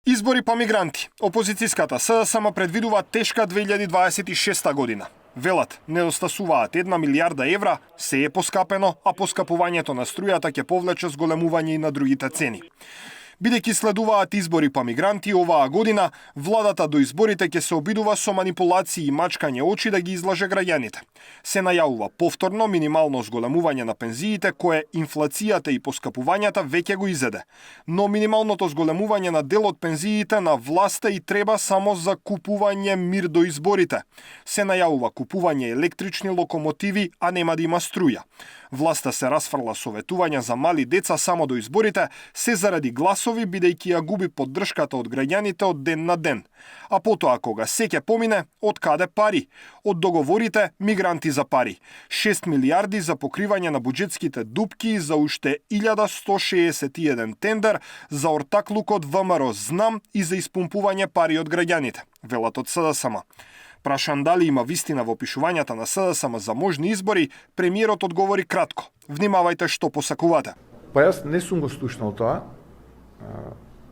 Избори па мигранти. Опозицијската СДСМ предвидува тешка 2026 година. Велат, недостасуваат 1 милијарда евра, се е поскапено, а поскапувањето на струјата ќе повлече зголемување и на другите цени. Бидејќи следуваат избори па мигранти оваа година, владата до изборите ќе се обидува со манипулации и мачкање очи да ги излаже граѓаните. Се најавува повторно минимално зголемување на пензиите, кое инфлацијата и поскапувањата веќе го изеде. Но минималното зголемување на дел од пензиите на власта и треба само за купување мир до изборите. Се најавува купување електрични локомотиви, а нема да има струја. Власта се расфрла советувања за мали деца само до изборите, се заради гласови, бидејќи ја губи поддршката од граѓаните од ден на ден. А потоа кога се ќе помине, од каде пари? Од договорите мигранти за пари. 6 милијарди за покривање на буџетските дупки за уште 1161 тендер за ортаклук од ВМРО Знам и за испумпување пари од граѓаните, велат од СДСМ. Прашан дали има вистина во опишувањата на СДСМ за можни избори, премиерот одговори кратко. Внимавајте што посакувате. Па јас не сум го слушнал тоа,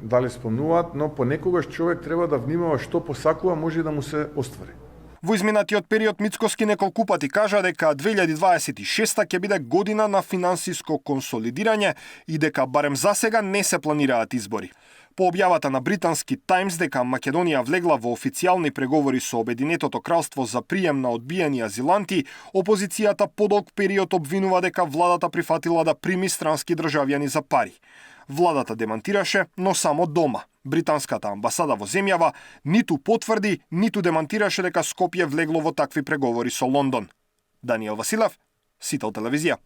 дали спомнуваат, но понекогаш човек треба да внимава што посакува, може да му се оствари. Во изминатиот период Мицкоски неколку пати кажа дека 2026 ќе биде година на финансиско консолидирање и дека барем засега не се планираат избори. По објавата на британски Таймс дека Македонија влегла во официјални преговори со Обединетото кралство за прием на одбиени азиланти, опозицијата подолг период обвинува дека владата прифатила да прими странски државјани за пари. Владата демантираше, но само дома. Британската амбасада во земјава ниту потврди, ниту демантираше дека Скопје влегло во такви преговори со Лондон. Даниел Василев, Сител телевизија.